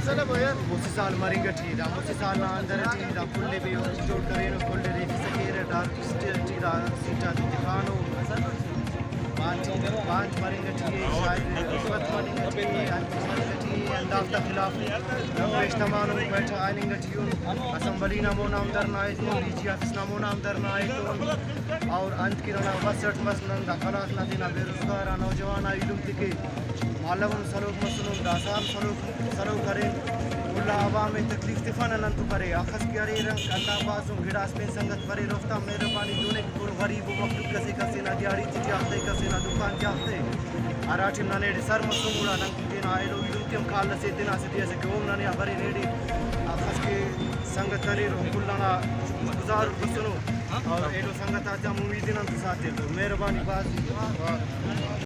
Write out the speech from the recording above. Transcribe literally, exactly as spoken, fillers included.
مسہ سال مرنگ ٹی، دا مسہ سال نا اندر ٹی دا کل ءِ بے وقت جوڑ کرینو، کل ءِ ریفسہ کیرہ، دا آرٹسٹ ٹی دا سیٹ آتے تخانو، بانچ، بانچ مرنگ ٹی ءِ، شاید رشوت مننگ ٹی ءِ، ہر چیز مننگ ٹی ءِ، ہندافتا خلاف پیش تمانو، بیٹھہ آننگ ٹی ءِ۔ اسمبلی نا مونا ہم دھرنا ایتون، ڈی جی آفس نا مونا ہم دھرنا ایتون۔ اور انت کہ ننا بس اٹ مس، نن دا کلاس نا تینا بے روزگار آ نوجوان آ ایلم تکے مالو ہم سلوک مسنن، داسہ ہم سلوک، سلوک ارین۔ کل آ عوام ءِ تکلیف تفنہ نن تو کرے، اخس کہ ارے رنگ اللہ پاسن گڑاس پین سنگت بریر اوفتا مہربانی دنے کہ کل غریب و مخلوق کسے کسے نا دیہاڑی تے جاختے، کسے نا دکان جاختے۔ ہرا ٹائم ننے ایڑے سر مسن گڑا نن تینا ایلو ایلم تے ہم کال اسے تینا اسہ دے اسے کہ اوم ننے آ بریر ایڑے اخس کہ سنگت اریر و کل انا شکر گزار بسنو اور ایلو سنگت آتے ہم امید نن تو ساتھ ایتو۔ مہربانی بھاز۔